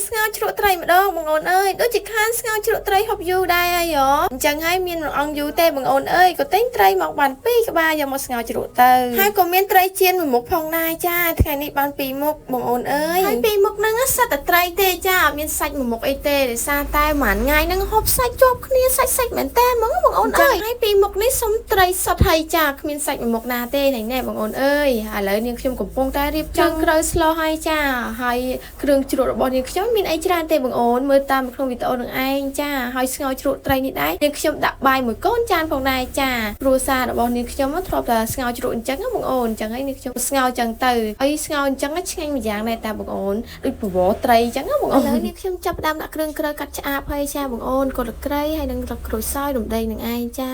ស្ងោរជ្រក់ត្រីម្ដងបងអូនអើយដូចជាខានស្ងោរជ្រក់ត្រីហូបយូរដែរហើយហ៎អញ្ចឹងហើយមានមួយអង្គយូរទេបងអូនអើយក៏ទិញត្រីមកបានពីរក្បាលយកមកស្ងោរជ្រក់ទៅហើយក៏មានត្រីចៀនមួយមុខផងដែរចាថ្ងៃនេះបានពីរមុខបងអូនអើយហើយពីរមុខហ្នឹងសិតតែត្រីទេចាអត់មានសាច់មួយមុខអីទេដោយសារតែមួយថ្ងៃហ្នឹងហូបសាច់ជាប់គ្នាសាច់សាច់មែនតើហ្មងបងអូនអើយហើយពីរមុខនេះសុំត្រីសុទ្ធហើយចាគ្មានសាច់មួយមុខណាទេណែបងអូនអើយឥឡូវនាងខ្ញុំកំពុងតែរៀបចំក្រៅស្លហើយចាហើយគ្រឿងជ្រក់របស់នាងខ្ញុំមានអីច្រើនទេបងអូនមើលតាមក្នុងវីដេអូនឹងឯងចាហើយស្ងោរជ្រក់ត្រីនេះដែរនាងខ្ញុំដាក់បាយមួយកូនចានផងដែរចាគ្រួសាររបស់នាងខ្ញុំធ្លាប់តែស្ងោរជ្រក់អញ្ចឹងបងអូនអញ្ចឹងហើយនាងខ្ញុំស្ងោរអញ្ចឹងទៅហើយស្ងោរអញ្ចឹងឆ្ងាញ់ម្យ៉ាងដែរតាបងអូនដូចបបរត្រីអញ្ចឹងបងអូនឥឡូវនាងខ្ញុំចាប់ផ្ដើមដាក់គ្រឿងក្រៅកាត់ឆ្អាបហើយចាបងអូនគល់ត្រីហើយនឹងក្រូចសើចរំដេងនឹងឯងចា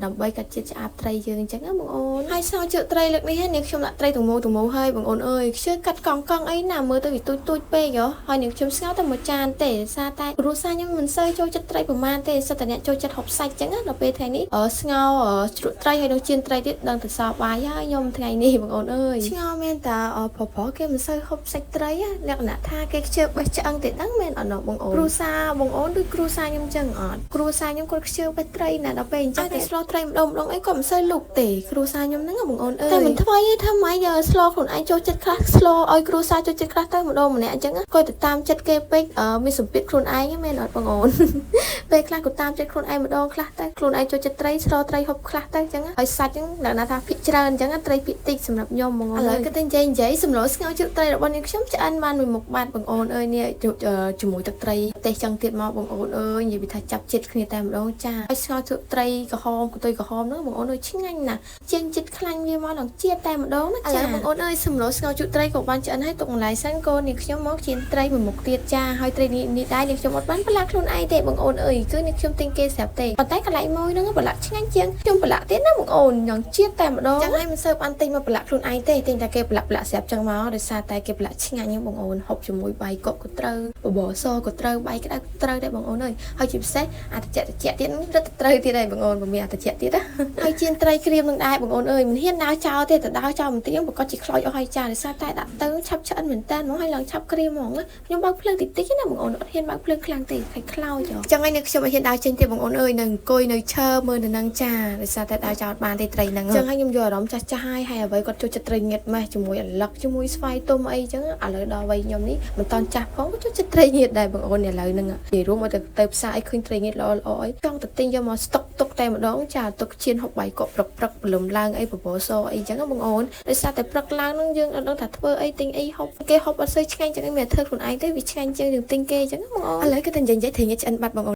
ដើម្បីកាត់ជាតិឆ្អាបត្រីយើងអញ្ចឹងណាបងអូនហើយស្ងោរជ្រក់ត្រីលើកនេះនាងខ្ញុំដាក់ត្រីទាំងមូលទាំងមូលហើយបងអូនអើយខ្ជិលកាត់កង់កង់អីណាមើលទៅវាទូចទូចពេកហ៎ហើយនាងខ្ញុំស្ងោរតែមួយចានទេសារតែគ្រួសារខ្ញុំមិនសូវចូលចិត្តត្រីប្រហែលទេសិតតែអ្នកចូលចិត្តហូបសាច់អញ្ចឹងណាដល់ពេលថ្ងៃនេះស្ងោរជ្រក់ត្រីហើយនឹងចៀនត្រីទៀតដឹងតែសប្បាយហើយខ្ញុំថ្ងៃនេះបងអូនអើយឆ្ងល់មែនតាប្រុសៗគេមិនសូវហូបសាច់ត្រីលក្ខណៈថាគេខ្ជិលបេះឆ្អឹងទេដឹងមែនអត់ណោះបងអូនគ្រួសារបងអូនដូចគ្រួសារខ្ញុំចឹងអត់គ្រួសារខ្ញុំគាត់ខ្ជិលបេះត្រីណាដល់ពេលអញ្ចឹងតែស្លត្រីម្ដងម្ដងអីក៏មិនសូវលុកទេគ្រួសារខ្ញុំហ្នឹងបងអូនអើយតែមិនថ្មីទេធ្វើម៉េចស្លខ្លួនឯងចូលចិត្តខ្លះស្លឲ្យគ្រួសារចូលចិត្តខ្លះទៅម្ដងម្នាក់អញ្ចឹងក៏ទៅតាមចិត្តគេពេកមានសម្ពាធខ្លួនឯងមែនអត់បងអូន ពេលខ្លះក៏តាមចិត្តខ្លួនឯងម្ដងខ្លះទៅខ្លួនឯងចូលចិត្តត្រីស្លត្រីហូបខ្លះទៅអញ្ចឹងហើយសាច់ហ្នឹងលក្ខណៈថាភាកច្រើនអញ្ចឹងត្រីភាកតិចសម្រាប់ខ្ញុំបងអូនឥឡូវគឺតែនិយាយសម្លស្ងោរជ្រក់ត្រីរបស់នាងខ្ញុំឆ្អិនបានមួយមុខបាត់បងអូនអើយនេះជាមួយទឹកត្រីទេសចឹងទៀតមកបងអូនអើយនិយាយពីថាចាប់ចិត្តគ្នាតែម្ដងចាហើយស្ងោរជ្រក់ត្រីក្រហមកន្ទុយក្រហមហ្នឹងបងអូនអើយឆ្ងាញ់ណាស់ជាងចិត្តខ្លាញ់វាមកដល់ជាតិតែម្ដងណាចាឥឡូវបងអូនអើយសម្លស្ងោរជ្រក់ត្រីក៏បានឆ្អិនហើយទុកម្លាយសិនកូននាងខ្ញុំមកចៀនត្រីមួយមុខទៀតចាហើយត្រីនេះនេះដែរនាងខ្ញុំអត់បានប្រឡាក់ខ្លួនឯងទេបងអូនអើយគឺនាងខ្ញុំទិញគេស្រាប់ទេប៉ុន្តែកន្លែងមួយហ្នឹងប្រឡាក់ឆ្ងាញ់ជាងខ្ញុំប្រឡាក់ទៀតណាបងអូនយ៉ាងជាតិតែម្ដងចឹងហើយមិនសូវបានទិញមកប្រឡាក់ខ្លួនឯងទេទិញតែគេប្រឡាក់ប្រឡាក់ស្រាប់ចឹងមកដោយសារតែគេប្រឡាក់ឆ្ងាញ់ហ្នឹងបងអូនហូបជាមួយបាយកកក៏ត្រូវបបរសក៏ត្រូវបាយក្តៅក៏ត្រូវដែរបងអូនអើយហើយជាពិសេសអាតិចតិចទៀតហ្នឹងរឹតតែត្រូវទៀតហើយបងអូនបើមានអាតិចទៀតណាហើយចៀនត្រីក្រៀមនឹងដែរបងអូនអើយមិនហ៊ានដើរចោលទេតែដើរចោលបន្តិចហ្នឹងប្រកាសជាខ្លោចអស់ហើយចាដោយសារតែដាក់ទៅឆាប់ឆ្អិនមែនតើហ្មងហើយឡើងឆាប់ក្រៀមហ្មងខ្ញុំបើកភ្លើងតិចតិចណាបងអូនអត់ហ៊ានបើកភ្លើងខ្លាំងទេខ្លាចខ្លោចចឹងហើយនៅខ្ញុំអត់ហ៊ានដើរចេញទេបងអូនអើយនៅអង្គុយនៅឈើមើលនៅនឹងចាដោយសារតែដើរចោលបានទេត្រីហ្នឹងចឹងហើយខ្ញុំយកអារម្មណ៍ចាស់ចាស់ហើយហើយអ្វីគាត់ចូលចិត្តត្រីងៀតម៉េះជាមួយអាឡឹកជាមួយស្វាយទុំអីចឹងឥឡូវដល់វ័យខ្ញុំនេះមិនតន់ចាស់ផងក៏ចូលចិត្តត្រីងៀតដែរបងអូនឥឡូវហ្នឹងនិយាយរួមឲ្យទៅផ្សារអីឃើញត្រីងៀតល្អល្អអីចង់ទៅទិញយកមកស្តុកទុកតែម្ដងចាទុកជៀនហូបបាយកកព្រឹកព្រឹកព្រលឹមឡើងអីបបរសអីចឹងបងអូនដោយសារតែព្រឹកឡើងហ្នឹងយើងអត់ដឹងថាធ្វើអីទិញអីហូបគេហូបអត់សូវឆ្ងាញ់ចឹងឯងមានធ្វើខ្លួនឯងទៅវាឆ្ងាញ់ជាងយើងទិញគេចឹងបងអូនឥឡូវគេតែនិយាយត្រីងៀតឆ្អិនបាត់បងអូន។